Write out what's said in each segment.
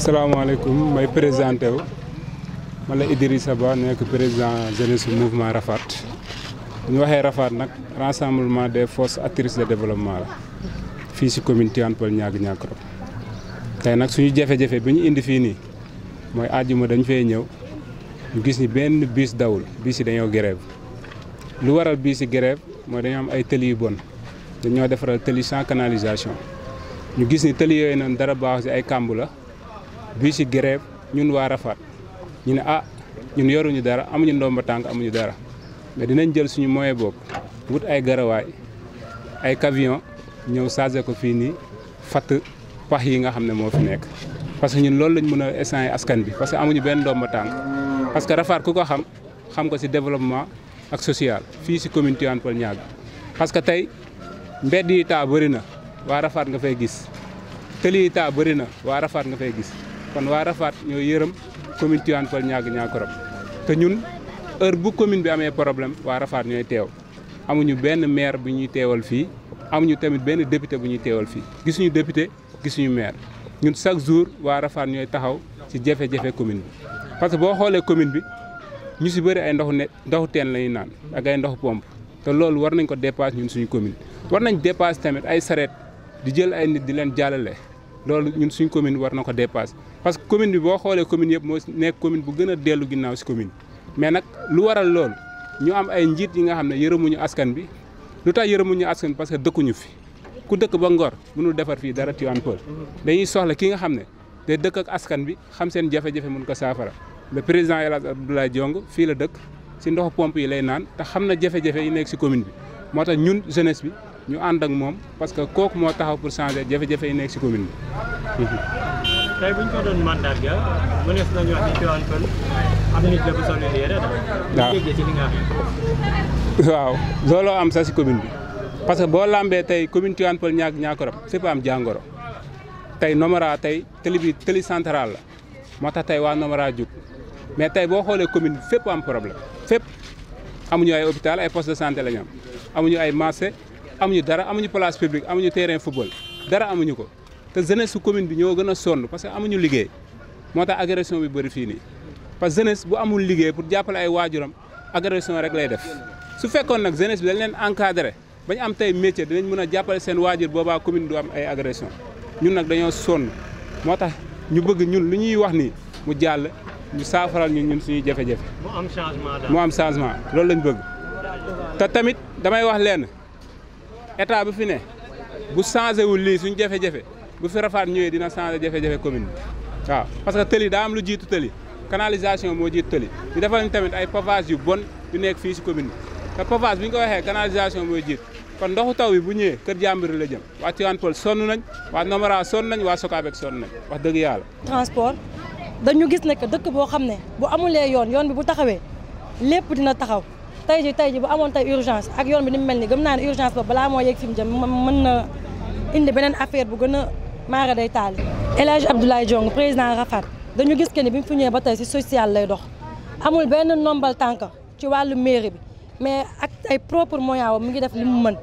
asalaamaaleykum may présenté wu man la Idrissa Ba nekk président jeunesse mouvement Rafat bu ñu waxee Rafat nag rassemblement des forces actrices de développement la fii si commune Tivaouane Peulh Niaga Niakoulrab tey nag suñu jafe-jafe bi ñu indi fii nii mooy àjjuma dañ fay ñëw ñu gis ni benn bus dawul bus yi dañoo grève lu waral bus yi grève mooy dañoo am ay tëli yu bon dañoo defaral tëli sans canalisation ñu gis ni tëli yooyu noonu dara baax si ay kàmb la bus yi grève ñun waa Rafat ñu ne ñun yoruñu dara amuñu ndomba tànk amuñu dara mais dinañ jël suñu moyen boobu wut ay garawaay ay camion ñëw chargé ko fii nii fatt pax yi nga xam ne moo fi nekk parce que ñun loolu lañ mën a essayer askan bi parce que amuñu benn ndomba tànk parce que Rafat ku ko xam ko si développement ak social fii si commune Tivaouane Peulh Niaga parce que tey mbedd yi taa bëri na waa Rafat nga fay gis tëli yi taa bëri na waa Rafat nga fay gis kon waa Rafat ñoo yërëm commune Tivaouane Peulh Niaga Niakoulrab te ñun heure bu commune bi amee problème waa Rafat ñooy teew amuñu benn maire bu ñuy teewal fii amuñu tamit benn député bu ñuy teewal fii gisuñu député gisuñu maire ñun chaque jour waa Rafat ñooy taxaw ci jafe-jafe commune bi parce que boo xoolee commune bi ñu si bëri ay ndoxu teen la ñuy naan ak ay ndoxu pompe te loolu war nañ ko dépasse ñun suñu commune war nañ dépasse tamit ay sareet di jël ay nit di leen jàllale loolu ñun suñ commune war na ko dépasse parce que commune bi boo xoolee commune yëpp moo nekk commune bu gën a dellu ginnaaw si commune mais nag lu waral loolu ñu am ay njiit yi nga xam ne yërëmuñu askan bi lu tax yërëmuñu askan bi parce que dëkkuñu fi ku dëkk ba Ngor mënul defar fii dara Tivaouane Peulh dañuy soxla ki nga xam ne day dëkk ak askan bi xam seen jafe-jafe mun ko saafara le président El Hadj Abdoulaye Diong fii la dëkk si ndoxu pompe yi lay naan te xam na jafe-jafe yi nekk si commune bi moo tax ñun jeunesse bi ñu ànd ak moom parce que kooku moo taxaw pour changer jafe-jafe yi nekk si commune bi. tey bu ñu ko doon mandat ga mënees nañu wax ni Tivaouane Peulh am nit la bu soxla yére daal. ci li nga xam. waaw looloo am sax si commune bi parce que boo lambee tey commune Tivaouane Peulh Niaga Niakoulrab fépp am jàngoro tey Nomara tey tëli central la moo tax tey waa Nomara jug mais tey boo xoolee commune bi fépp am problème fépp amuñu ay hôpital ay poste de santé la ñu am amuñu ay marché amuñu dara amuñu place publique amuñu terrain football dara amuñu ko te jeunesse su commune bi ñoo gën a sonn parce que amuñu liggéey moo tax agression bi bëri fii nii parce que jeunesse bu amul liggéey pour jàppale ay waajuram agression rek lay def su fekkoon nag jeunesse bi dañ leen encadré bañ am tey métier dinañ mën a jàppale seen waajur boobaa commune du am ay agression ñun nag dañoo sonn moo tax ñu bëgg ñun lu ñuy wax nii mu jàll ñu saafaral ñun suñuy jafe-jafe. mu am changement daal mu am changement loolu lañ bëgg te tamit damay wax leen état bi fi ne bu changé wul lii suñu jafe-jafe bu fi Rafat ñëwee dina changé jafe-jafe commune bi waaw parce que tëli daa am lu jiitu tëli canalisation moo jiitu tëli ñu defal ñu tamit ay pavage yu bon yu nekk fii si commune bi te pavage bi ñu ko waxee canalisation mooy jiitu kon ndoxu taw bi bu ñëwee kër jàmbur la jëm waa Tivaouane Peulh sonn nañ waa Nomara sonn nañ waa Sokabek sonn nañ wax dëgg yàlla. transport dañu gis ne que dëkk boo xam ne bu amulee yoon bi bu taxawee lépp dina taxaw tey ji bu amoon tey urgence ak yoon bi ni mu mel ni gëm naa ne urgence ba balaa moo yegg fi mu jëm mën na indi beneen affaire bu gën a maara day taali. El Hadj Abdoulaye Diong président Rafat dañu gis que ni bi mu fi ñëwee ba tey si social lay dox amul benn nombal tànk ci wàllu mairie bi mais ak ay propre moyen wa mu ngi def li mu mën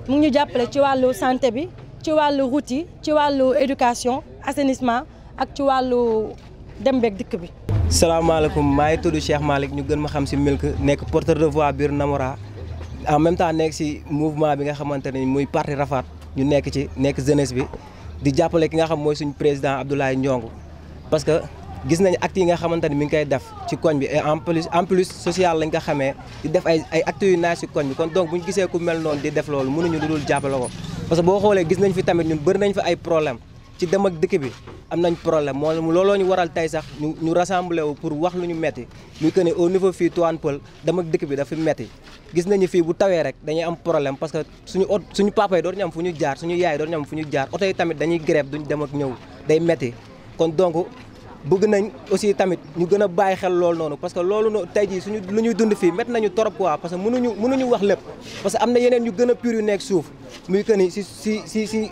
mu ngi ñu jàppale ci wàllu santé bi ci wàllu route yi ci wàllu éducation assainissement ak ci wàllu dem beeg dikk bi. salaamaaleykum maa ngi tudd Cheikh Malick ñu gën ma xam si Milk nekk porteur de voix biir Nomara en même temps nekk si mouvement bi nga xamante ne muy parti Rafat ñu nekk jeunesse bi di jàppale ki nga xam mooy suñu président Abdoulaye Ndiong parce que gis nañu actes yi nga xamante ni mi ngi koy def ci koñ bi et en plus social lañ ko xamee di def ay actes yu naaj si koñ bi kon donc bu ñu gisee ku mel noonu di def loolu mënuñu lu dul jàppale ko parce que boo xoolee gis nañ fi tamit ñun bëri nañ fi ay problème ci dem ak dëkk bi am nañ problème looloo ñu waral tey sax ñu rassemblé wu pour wax lu ñu metti muy que ne au niveau fii Tivaouane Peulh dem ak dëkk bi dafa metti gis nañu fii bu tawee rek dañuy am problème parce que suñu papa yi doon ñu am fu ñu jaar suñu yaay doon ñu am fu ñu jaar oto yi tamit dañuy grève duñ dem ak ñëw day metti kon donc bëgg nañ aussi tamit ñu gën a bàyyi xel loolu noonu parce que loolu noonu tey jii suñu lu ñuy dund fii métti nañu trop quoi parce que mënuñu wax lépp parce que am na yeneen yu gën a pur yu nekk suuf muy que ni si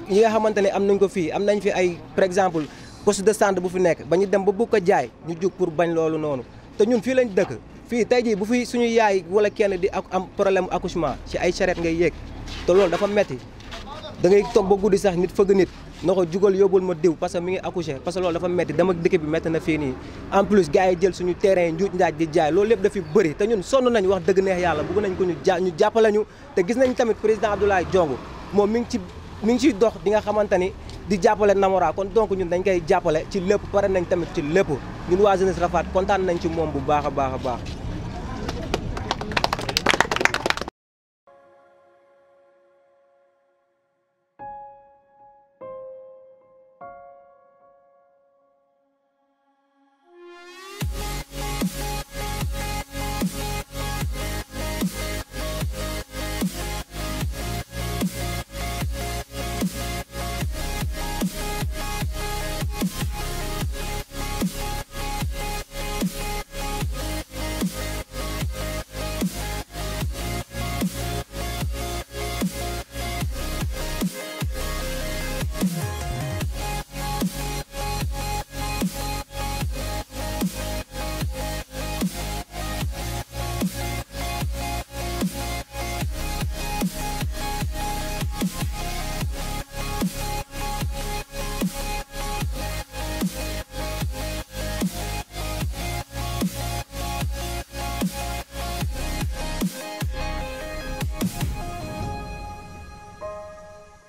yi nga xamante ne am nañ ko fii am nañ fi ay par exemple poste de santé bu fi nekk ba ñu dem ba bëgg ko jaay ñu jug pour bañ loolu noonu te ñun fii lañ dëkk fii tey jii bu fi suñu yaay wala kenn di am problème accouchement ci ay charrette ngay yéeg te loolu dafa metti da ngay toog ba guddi sax nit fëgg nit na ko jugal yóbbul ma diw parce que mi ngi accouché parce que loolu dafa metti dama dëkk bi metti na fii nii en plus gars yi jël suñu terrain yi njuuj njaaj di jaay loolu lépp dafi bëri te ñun sonn nañ wax dëgg neex yàlla bëgg nañ ko ñu jàppale ñu te gis nañ tamit président Abdoulaye Diong moom mi ngi ciy dox di nga xamante ni di jàppale Namora kon donc ñun dañ koy jàppale ci lépp pare nañ tamit ci lépp ñun waa jeunesse Rafat kontaan nañ ci moom bu baax a baax a baax